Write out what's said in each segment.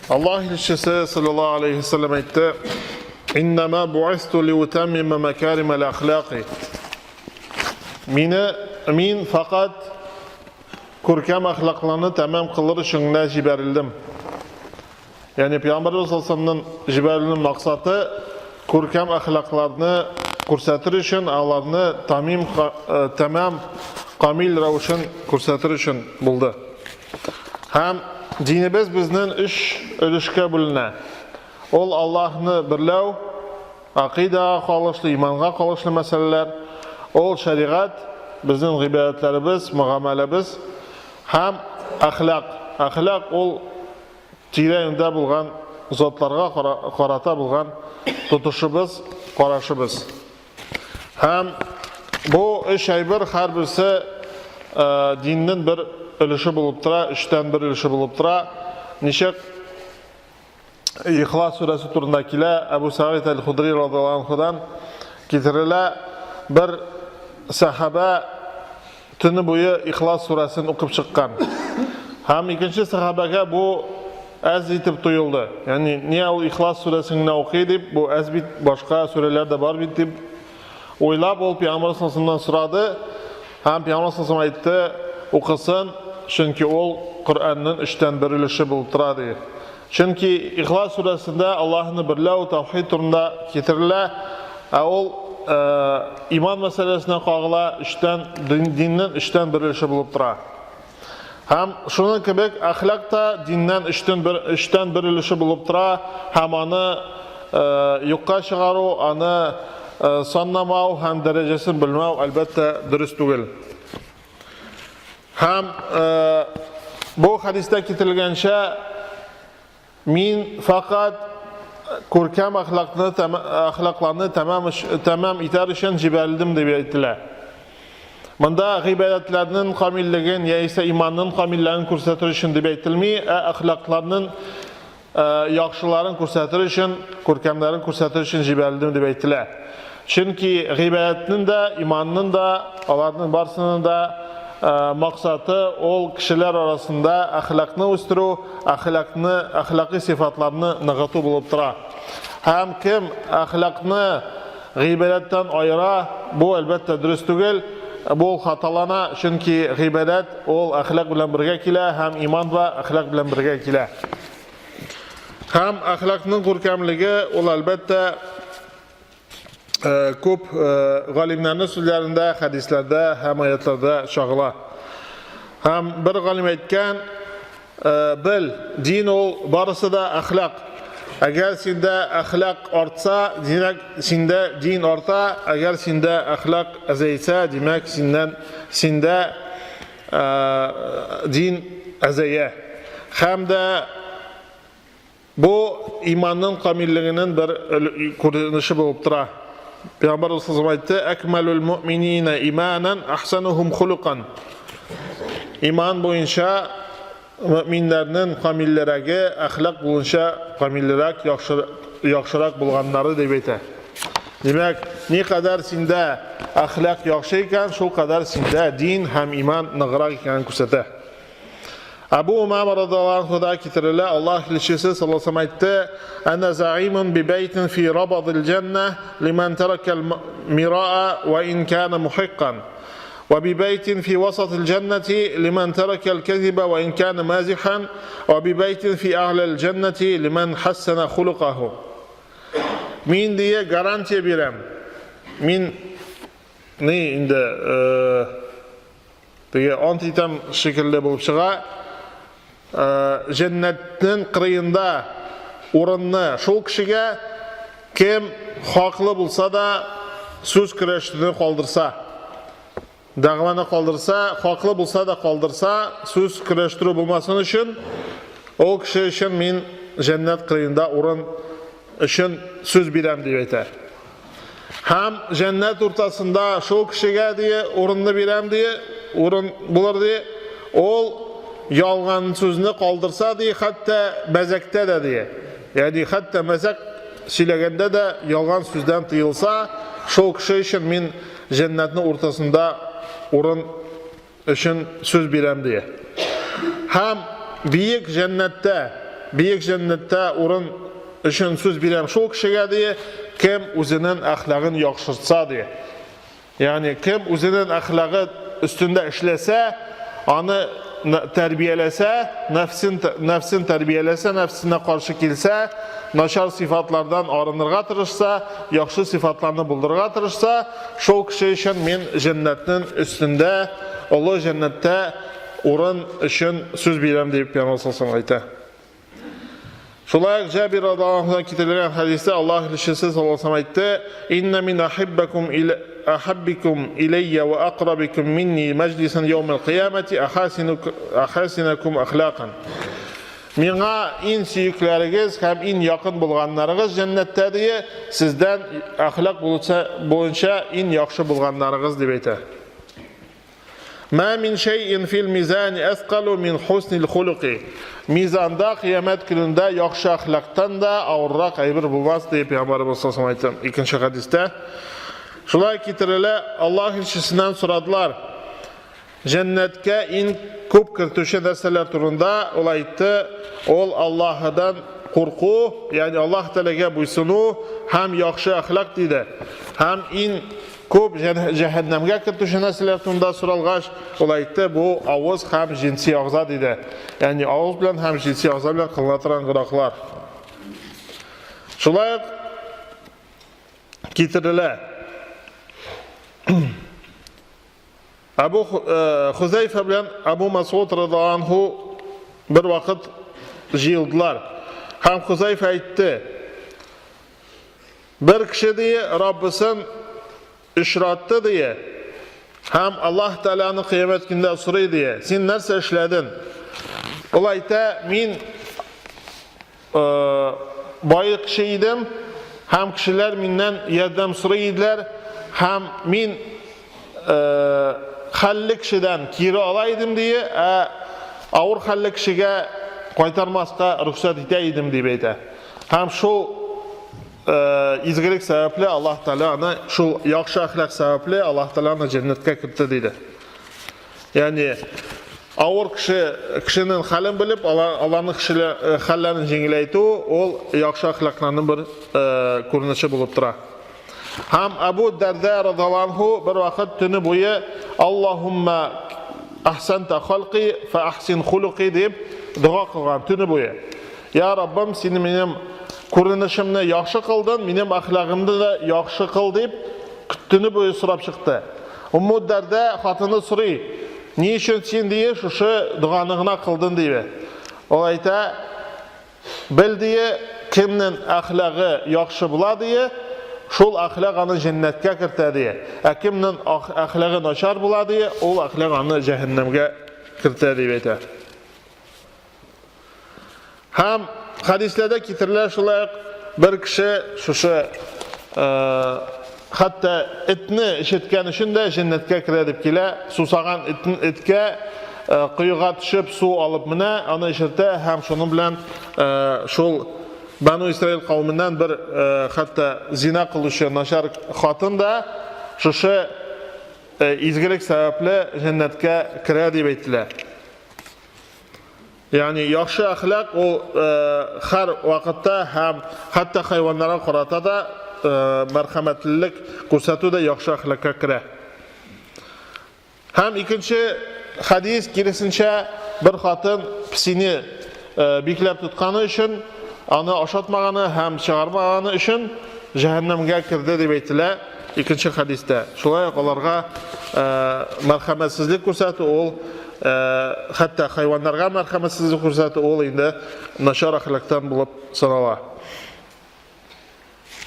Аллаһ илчесе саллаллаһу алейхи вәсәлләм әйтте: "Иннама буисту лиутаммима макарим ал-ахлaqi." Мине мин факат күркәм әхлакларны тәмам кылыр өчен генә җибәрелдем. Ягъни Пәйгамбәрбез саллаллаһу алейһи җибәрелүнең максаты күркәм әхлакларны күрсәтер өчен, аларны тамим тәмам камил рәвешен күрсәтер өчен булды. Һәм динебез безнең өч өлешкә бүленә. Ул Аллаһны берләү, акыйдага калышлы, иманга калышлы мәсьәләләр, ул шәригать, безнең гыйбадәтләребез, мөгамәләбез һәм әхлак. Әхлак ул тирә-юньдә булган затларга карата булган тотышыбыз, карашыбыз. Һәм бу өч әйбер һәрберсе диннең бер өлеше булып тора, өчтән бер өлеше булып тора. Ничек Ихлас сүрәсе турында килә, Әбу Сәгыйд әл-Худри радиаллаһу анһудан китерелә, бер сәхабә төне буе Ихлас сүрәсен укып чыккан. Һәм икенче сәхабәгә бу әз итеп тоелды. Ягъни, ни ул Ихлас сүрәсен генә укый дип, бу әз бит, башка сүрәләр дә бар бит дип уйлап, ул Пәйгамбәр саллаллаһу сорады. Һәм Пәйгамбәр саллаллаһу әйтте, укысын, чөнки ул Коръәннең өчтән бер өлеше булып тора ди. Чөнки Ихлас сүрәсендә Аллаһны берләү, таухид турында китерелә, ә ул иман мәсьәләсенә кагыла, өчтән диннең өчтән бер өлеше булып тора. Һәм шуның кебек әхлак та диннән өчтән бер өчтән бер өлеше булып тора һәм аны юкка чыгару, аны саннамау һәм дәрәҗәсен белмәү, әлбәттә, дөрес түгел. Һәм бу хәдистә китерелгәнчә, Мин фәкать күркәм әхлакны әхлакларны тәмам тәмам итәр өчен җибәрелдем дип әйтелә. Монда гыйбадәтләрнең камиллеген яисә иманның камиллеген күрсәтер өчен дип әйтелми, ә әхлакларның яхшыларын күрсәтер өчен, күркәмнәрен күрсәтер өчен җибәрелдем дип әйтелә. Чөнки гыйбадәтнең дә, иманның да, аларның барысының да максаты ул кешеләр арасында әхлакны үстерү, әхлакны, әхлакый сыйфатларны ныгыту булып тора. Һәм кем әхлакны гыйбадәттән аера, бу әлбәттә дөрес түгел, бу ул хаталана, чөнки гыйбадәт ул әхлак белән бергә килә һәм иман да әхлак белән бергә килә. Һәм әхлакның күркәмлеге ул әлбәттә күп галимнәрнең сүзләрендә, хәдисләрдә һәм аятларда чагыла. Һәм бер галим әйткән, бел, дин ул барысы да әхлак. Әгәр синдә әхлак артса, димәк, синдә дин арта, әгәр синдә әхлак әзәйсә, димәк, синнән синдә дин әзәя. Һәм дә Бу иманның камиллегенең бер күренеше булып тора. Пәйгамбәр саллаллаһу әйтте: "Акмалул муъминина иманан ахсанухум хулукан." Иман буенча мөэминнәрнең камиллерәге, әхлак буенча камиллерәк, яхшы, яхшырак булганнары дип әйтә. Димәк, никадәр синдә әхлак яхшы икән, шул кадәр синдә дин һәм иман ныграк икәнен күрсәтә. Абу Умама радиаллаһу анһуда китерелә, Аллаһ илчесе саллаллаһу алейһи әйтте: "Ана заимун би байтин фи рабадил җанна лиман таракал мираа ва ин кана мухиккан. Ва би байтин фи васатил җаннати лиман таракал казиба ва ин кана мазихан ва би байтин фи а'лал җаннати лиман хассана хулукаху." Мин дия гарантия бирәм. Мин ни инде Теге ант итәм шикелле булып чыга. Җәннәтнең кырыенда урынны шул кешегә, кем хаклы булса да, сүз көрәшне калдырса, дәгъваны калдырса, хаклы булса да калдырса, сүз көрәштерү булмасын өчен, ул кеше өчен мин җәннәт кырыенда урын өчен сүз бирәм дип әйтә. Һәм җәннәт уртасында шул кешегә дие урынны бирәм дие, урын булыр дие. Ул ялган сүзне калдырса дие, хәтта мәзәктә дә дие. Ягъни хәтта мәзәк сөйләгәндә дә ялган сүздән тыелса, шул кеше өчен мин җәннәтнең уртасында урын өчен сүз бирәм дие. Һәм биек җәннәттә. биек җәннәттә урын өчен сүз бирәм шул кешегә, ди, кем үзенең әхлагын яхшыртса, ди. Ягъни кем үзенең әхлагы өстендә эшләсә, аны тәрбияләсә, нәфсен нәфсен тәрбияләсә, нәфсенә каршы килсә, начар сыйфатлардан арынырга тырышса, яхшы сыйфатларны булдырырга тырышса, шул кеше өчен мин җәннәтнең өстендә, олы җәннәттә урын өчен сүз бирәм дип Пәйгамбәр саллаллаһу әйтә. Шулай ук Җабир радиаллаһу анһудан китерелгән хәдистә Аллаһ илчесе саллаллаһу алейһи әйтте: "Инна мин ахиббакум иля ахаббикум иләйя ва акрабикум минни мәҗлисан яумал кыямати ахасинакум ахлакан." Миңа иң сөекләрегез һәм иң якын булганнарыгыз җәннәттә дие, сездән әхлак буенча иң яхшы булганнарыгыз дип әйтә. Ма мин шәйин фил мизани әскалу мин хуснил хулуки. Мизанда кыямәт көнендә яхшы әхлактан да авыррак әйбер булмас дип Пәйгамбәребез саллаллаһу алейһи әйтте. Икенче хәдистә шулай китерелә, Аллаһ илчесеннән сорадылар. Җәннәткә иң күп кертүче нәрсәләр турында ул әйтте, ул Аллаһыдан курку, ягъни Аллаһ Тәгаләгә буйсыну һәм яхшы әхлак диде. Һәм иң Күп җәһәннәмгә кертүче нәрсәләр турында соралгач, ул әйтте, бу авыз һәм җенси агъза диде. Ягъни авыз белән һәм җенси агъза белән кылына торган гөнаһлар. Шулай ук китерелә. Әбу Хузәйфә белән Әбу Масуд радиаллаһу анһу бер вакыт җыелдылар. Һәм Хузәйфә әйтте: Бер кеше ди, Раббысын очратты ди, һәм Аллаһ Тәгалә аны кыямәт көнендә сорый ди, син нәрсә эшләдең? Ул әйтә, мин бай кеше идем, һәм кешеләр миннән ярдәм сорый иделәр, һәм мин хәлле кешедән кире ала идем ди, ә авыр хәлле кешегә кайтармаска рөхсәт итә идем дип әйтә. Һәм шул изгелек сәбәпле Аллаһ Тәгалә аны шул яхшы әхлак сәбәпле Аллаһ Тәгалә аны җәннәткә кертте диде. Ягъни авыр кеше кешенең хәлен белеп, аларның кешеләр хәлләрен җиңеләйтү ул яхшы әхлакларның бер күренеше булып тора. Һәм Абу Дәрдә радиаллаһу анһу бер вакыт төне буе Аллаһумма ахсанта халқи фа ахсин хулуки дип дога кылган төне буе. Я Раббым, син минем күренешемне яхшы кылдың, минем әхлагымны да яхшы кыл дип төне буе сорап чыкты. Умму Дәрдә хатыны сорый, ни өчен син дие шушы доганы гына кылдың диде. Ул әйтә, Бел дие, кемнең әхлагы яхшы була дие, шул әхлак аны җәннәткә кертә дие. Ә кемнең әхлагы начар була дие, ул әхлак аны җәһәннәмгә кертә дип әйтә. Һәм хәдисләрдә китерелә шулай ук бер кеше шушы хәтта этне ишеткән өчен дә җәннәткә керә дип килә. Сусаган эткә коега төшеп су алып менә, аны эчертә һәм шуның белән шул Бану Исраил кавеменнән бер хәтта зина кылучы начар хатын да шушы изгелек сәбәпле җәннәткә керә дип әйтелә. Ягъни яхшы әхлак ул һәр вакытта һәм хәтта хайваннарга карата да мәрхәмәтлелек күрсәтү дә яхшы әхлакка керә. Һәм икенче хәдис киресенчә бер хатын песине бикләп тотканы өчен, аны ашатмаганы һәм чыгармаганы өчен җәһәннәмгә керде дип әйтелә икенче хәдистә. Шулай ук аларга мәрхәмәтсезлек күрсәтү ул хәтта хайваннарга мәрхәмәтсезлек күрсәтү ул инде начар әхлактан булып санала.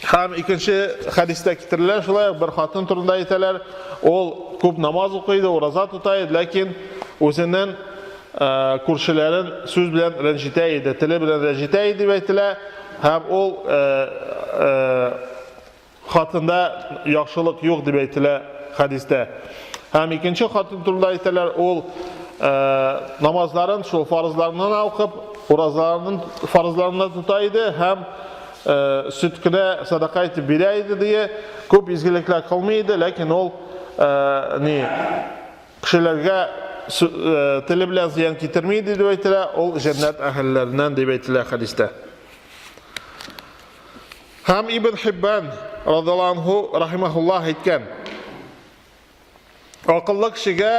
Һәм икенче хәдистә китерелә шулай ук бер хатын турында әйтәләр, ул күп намаз укый иде, ураза тота иде, ләкин үзенең күршеләрен сүз белән рәнҗетә иде, теле белән рәнҗетә иде дип әйтелә, һәм ул Хатында яхшылык юк дип әйтелә хәдистә. Һәм икенче хатын турында әйтәләр, ул намазларын шул фарызларыннан укып, уразаларын фарызларына тота иде һәм сөт кенә садака итеп бирә иде дие, күп изгелекләр кылмый иде, ләкин ул ни кешеләргә теле белән зыян китерми дип әйтелә, ул җәннәт әһелләреннән дип әйтелә хәдистә. Һәм Ибн Хиббан радиаллаһу анһу рахимахуллаһ әйткән: Акыллы кешегә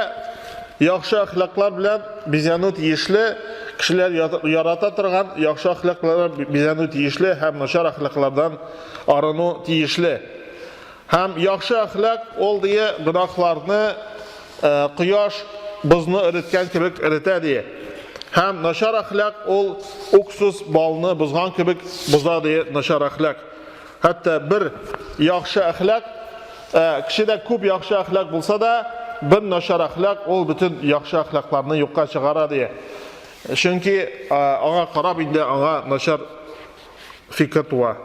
яхшы әхлаклар белән бизәнү тиешле, кешеләр ярата торган яхшы әхлаклар бизәнү тиешле һәм начар әхлаклардан арыну тиешле. Һәм яхшы әхлак ул дие гөнаһларны э, кояш бозны эреткән кебек эретә дие. Һәм начар әхлак ул уксус балны бозган кебек боза дие начар әхлак. Хәтта бер яхшы әхлак, э, кешедә күп яхшы әхлак булса да, бер начар әхлак ул бөтен яхшы әхлакларны юкка чыгара ди. Чөнки э, аңа карап инде аңа начар фикер туа.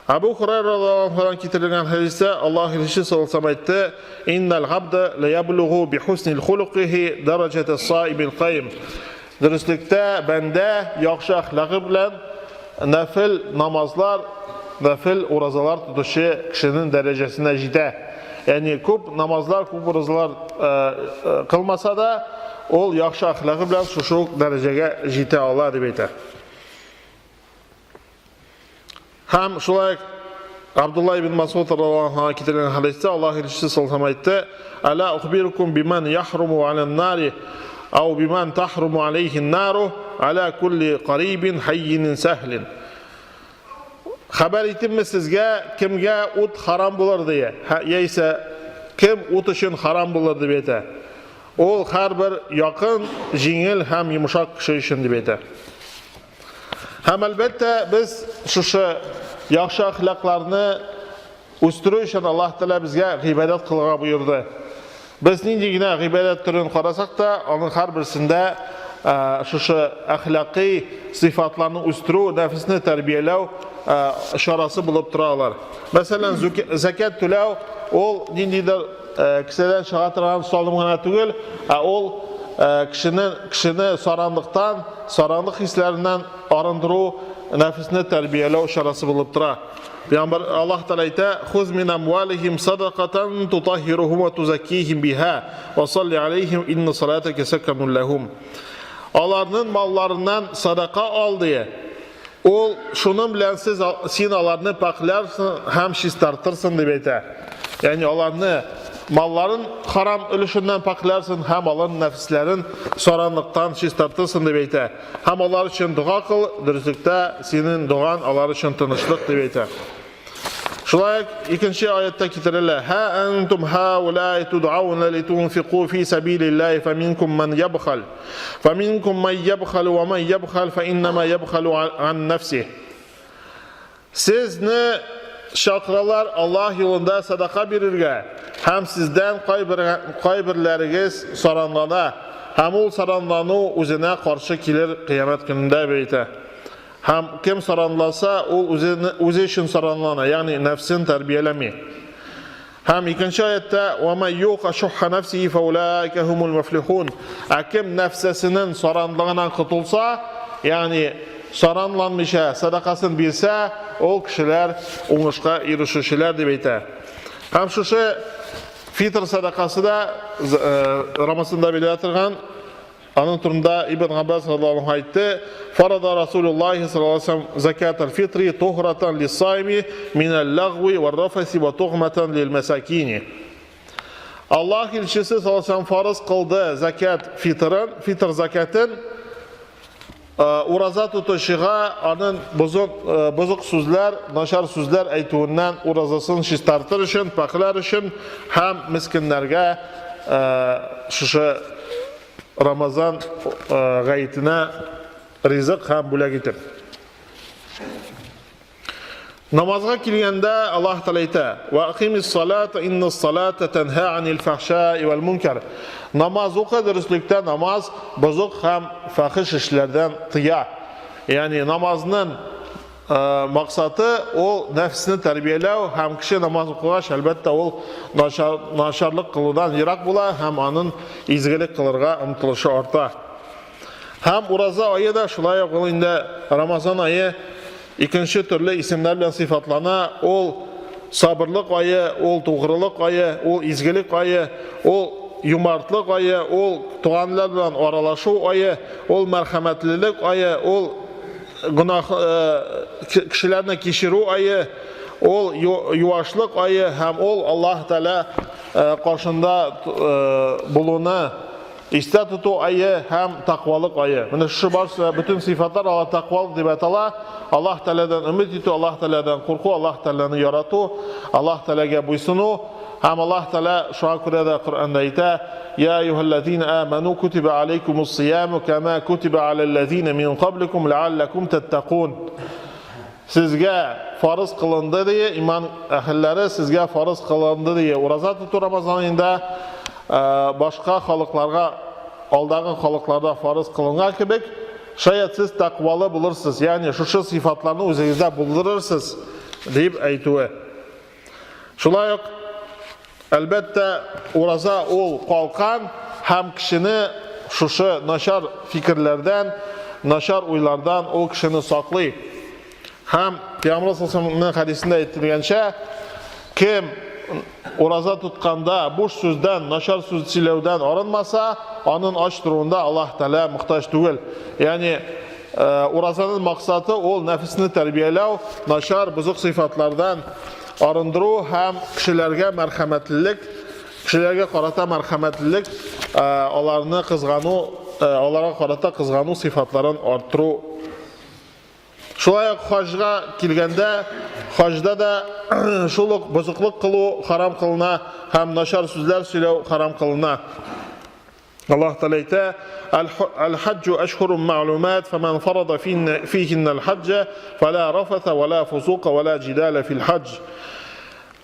Абу Хурайра радиаллаху китерелгән хәдистә Аллаһ илчесе саллаллаху алейһи әйтте: "Иннал габда ла яблугу би хуснил хулукихи даражата саимил каим". Дөреслектә, бәндә яхшы әхлагы белән нәфел намазлар, нәфел уразалар тотучы кешенең дәрәҗәсенә җитә. Ягъни күп намазлар, күп уразалар э, э, кылмаса да, ул яхшы әхлагы белән шушы ук дәрәҗәгә җитә ала дип әйтә. Һәм шулай ук Абдулла ибн Масуд радиаллаху анһу китерелгән хәдистә Аллаһ илчесе саллаллаху алейһи әйтте: "Аля ухбирукум биман яхруму алан нари ау биман тахруму алейхи нару аля кулли карибин хаййинин сахлин". Хәбәр итимме сезгә, кемгә ут харам булыр дия, яисә кем ут өчен харам булыр дип әйтә. Ул һәрбер якын, җиңел һәм йомшак кеше өчен дип әйтә. Һәм әлбәттә, без шушы яхшы әхлакларны үстерү өчен Аллаһ Тәгалә безгә гыйбадәт кылырга боерды. Без нинди генә гыйбадәт төрен карасак та, аның һәрберсендә шушы әхлакый сыйфатларны үстерү, нәфесне тәрбияләү чарасы булып тора алар. Мәсәлән, зәкят түләү ул ниндидер кесәдән чыга торган салым гына түгел, ә ул кешене кешене саранлыктан, саранлык хисләреннән арындыру, нәфесне тәрбияләү чарасы булып тора. Пәйгамбәр Аллаһ Тәгалә әйтә: "Хуз мин амвалихим садакатан тутаххирухум ва тузаккихим биха ва салли алейхим инна салатака саканун лахум". Аларның малларыннан садака ал дия. Ул шуның белән сез син аларны пакьләрсең һәм чистартырсың дип әйтә. Ягъни аларны малларын харам өлешеннән пакьләрсең һәм аларның нәфесләрен саранлыктан чистартырсың дип әйтә. Һәм алар өчен дога кыл, дөреслектә синең доган алар өчен тынычлык дип әйтә. Шулай ук икенче аятта китерелә: "Ха антум хаулай тудауна литунфику фи сабилиллаһи фаминкум ман ябхал. Фаминкум ман ябхал ва ман ябхал фа иннама ябхалу ан нафсих". Сезне чакыралар Аллаһ юлында садака бирергә, һәм сездән кайберләрегез саранлана, һәм ул саранлану үзенә каршы килер кыямәт көнендә, дип әйтә. Һәм кем саранласа, ул үзен, үзе өчен саранлана, ягъни нәфсен тәрбияләми. Һәм икенче аятта «Ва ман юка шухха нафсихи фаулаика хумул муфлихун». Ә кем нәфсәсенең саранлыгыннан котылса, ягъни саранланмыйча садакасын бирсә, ул кешеләр уңышка ирешүчеләр дип әйтә. Һәм шушы фитр садакасы да э, Рамазанда бирелә торган Аның турында Ибн Габбас радиаллаху анһу әйтте: "Фарада Расулуллаһи саллаллаху алейһи вәсәлләм закат аль-фитри тухратан лис-сайми мин аль-лагви вар-рафаси ва тугматан лил-масакини". Аллаһ илчесе саллаллаху алейһи вәсәлләм фарыз кылды закат фитрын, фитр закатын ураза тотучыга аның бозык, бозык сүзләр, начар сүзләр әйтүеннән уразасын чистартыр өчен, пакьләр өчен һәм мескеннәргә шушы Рамазан гаетенә ризык һәм бүләк итеп. Намазга килгәндә Аллаһ Тәгалә әйтә: "Ва акимис салата иннас салата танһа анил фахшаи вал мункар". Намаз укы, дөреслектә намаз бозык һәм фахиш эшләрдән тыя. Ягъни намазның э, максаты ул нәфесне тәрбияләү һәм кеше намаз укыгач, әлбәттә, ул начар, начарлык кылудан ерак була һәм аның изгелек кылырга омтылышы арта. Һәм ураза ае да шулай ук ул инде Рамазан ае икенче төрле исемнәр белән сыйфатлана. Ул сабырлык ае, ул тугрылык ае, ул изгелек ае, ул юмартлык ае, ул туганнар белән аралашу ае, ул мәрхәмәтлелек ае, ул гөнаһ кешеләрне кичерү ае, ул юашлык ае һәм ул Аллаһ Тәгалә каршында булуны истә тоту ае һәм тәкъвалык ае. Менә шушы барысы бөтен сыйфатлар алар тәкъвалык дип атала. Аллаһ Тәгаләдән өмет итү, Аллаһ Тәгаләдән курку, Аллаһ Тәгаләне ярату, Аллаһ Тәгаләгә буйсыну. Һәм Аллаһ Тәгалә шуңа күрә дә Коръәндә әйтә: "Я әйюһәлләзина аману кутиба алейкумус сияму кама кутиба аләлләзина мин кабликум ләалләкум тәттәкун." Сезгә фарыз кылынды дие, иман әһелләре, сезгә фарыз кылынды дие. Ураза тоту Рамазан аенда башка халыкларга, алдагы халыкларда фарыз кылынган кебек, шаять сез тәкъвалы булырсыз, ягъни шушы сыйфатларны үзегездә булдырырсыз, дип әйтүе. Шулай ук, әлбәттә, ураза ул калкан һәм кешене шушы начар фикерләрдән, начар уйлардан ул кешене саклый. Һәм Пәйгамбер саллаллаху хәдисендә әйтелгәнчә, кем ураза тотканда буш сүздән, начар сүз сөйләүдән арынмаса, анын ач торуында Аллаһ Тәгалә мохтаҗ түгел. Ягъни Уразаның максаты ул нәфесне тәрбияләү, начар, бозык сыйфатлардан арындыру һәм кешеләргә мәрхәмәтлелек, кешеләргә карата мәрхәмәтлелек, аларны кызгану, аларга карата кызгану сыйфатларын арттыру. Шулай ук хаҗга килгәндә, хаҗда да шул ук бозыклык кылу харам кылына һәм начар сүзләр сөйләү харам кылына. Аллаһ Тәгалә әйтә: "Әл-хаҗҗу ашһурун мәгълүмат, фәмән фарада фиһинна әл-хаҗҗа, фәлә рафаса ва ла фусука ва ла җидаля фил хаҗ."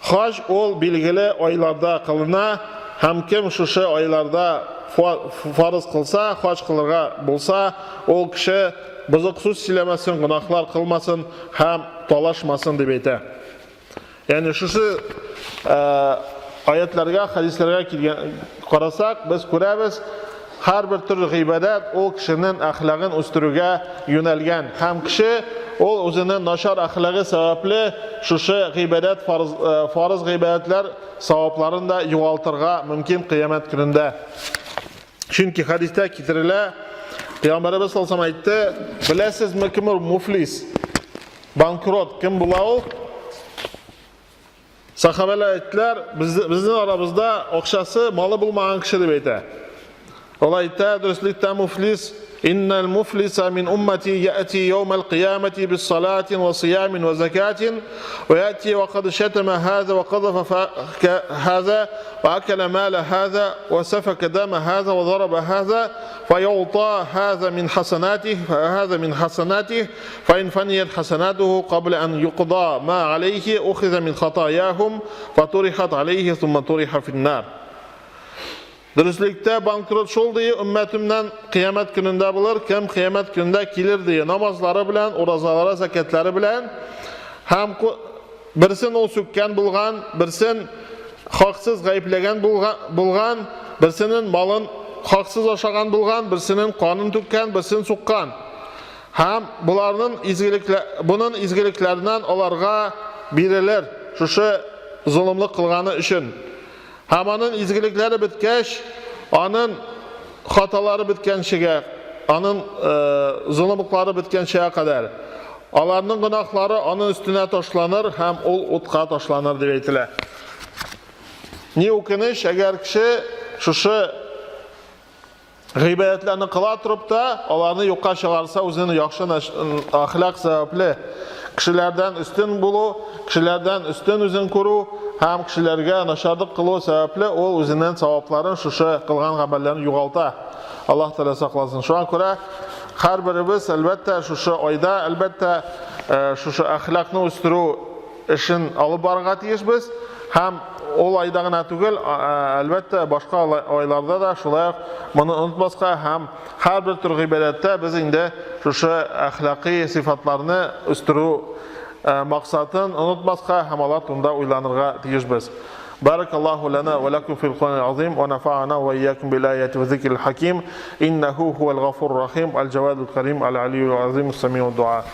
Хаҗ ул билгеле айларда кылына һәм кем шушы айларда фарыз кылса, хаҗ кылырга булса, ул кеше бозык сүз сөйләмәсен, гөнаһлар кылмасын һәм талашмасын дип әйтә. Ягъни шушы аятларга, хәдисләргә килгән карасак, без күрәбез, һәрбер төр гыйбадәт ул кешенең әхлагын үстерүгә юнәлгән. Һәм кеше ул үзенең начар әхлагы сәбәпле шушы гыйбадәт фарыз, фарыз гыйбадәтләр савапларын да югалтырга мөмкин кыямәт көнендә. Чөнки хәдистә китерелә, Пәйгамбәребез саллаллаху алейһи әйтте, беләсезме кем ул муфлис? Банкрот кем була ул? Сахабәләр әйттеләр, безнең арабызда акчасы, малы булмаган кеше дип әйтә. Ул әйтә, дөреслектә муфлис, иннал муфлиса мин уммати яти яумал кыямати бис салатин ва сиямин ва закатин ва яти ва кад шатама хаза ва казафа хаза ва акала мала хаза ва сафака дама хаза ва зараба хаза фаюта хаза мин хасанатих фа хаза мин хасанатих فإن فنيت حسناته قبل أن يقضى ما عليه أخذ من خطاياهم فطرحت عليه ثم طرح في النار. Дөреслектә банкрот шул ди, өммәтемнән кыямәт көнендә булыр, кем кыямәт көнендә килер ди, намазлары белән, уразалары, зәкятлары белән һәм берсен ул сүккән булган, берсен хаксыз гаепләгән булган, берсенең малын хаксыз ашаган булган, берсенең канын түккән, берсен суккан. Һәм боларның изгелеклә, буның изгелекләреннән аларга бирелер, шушы золымлык кылганы өчен. Һәм аның изгелекләре беткәч, аның хаталары беткәнчегә, аның э, золымлыклары беткәнчегә кадәр, аларның гөнаһлары аның өстенә ташланыр һәм ул утка ташланыр дип әйтелә. Ни үкенеч, әгәр кеше шушы Гыйбадәтләрне кыла торып та, аларны юкка чыгарса, үзенең яхшы әхлак сәбәпле кешеләрдән өстен булу, кешеләрдән өстен үзен күрү һәм кешеләргә начарлык кылу сәбәпле ул үзенең савапларын шушы кылган гамәлләрен югалта. Аллаһ Тәгалә сакласын. Шуңа күрә һәрберебез, әлбәттә, шушы айда, әлбәттә, шушы әхлакны үстерү эшен алып барырга тиешбез һәм ул айда гына түгел, әлбәттә, башка айларда да шулай ук моны онытмаска һәм һәрбер төр гыйбадәттә без инде шушы әхлакый сыйфатларны үстерү максатын онытмаска һәм алар турында уйланырга тиешбез. بارك الله لنا ولكم في القرآن العظيم ونفعنا وإياكم بالآيات والذكر الحكيم إنه هو الغفور الرحيم الجواد الكريم العلي العظيم السميع الدعاء.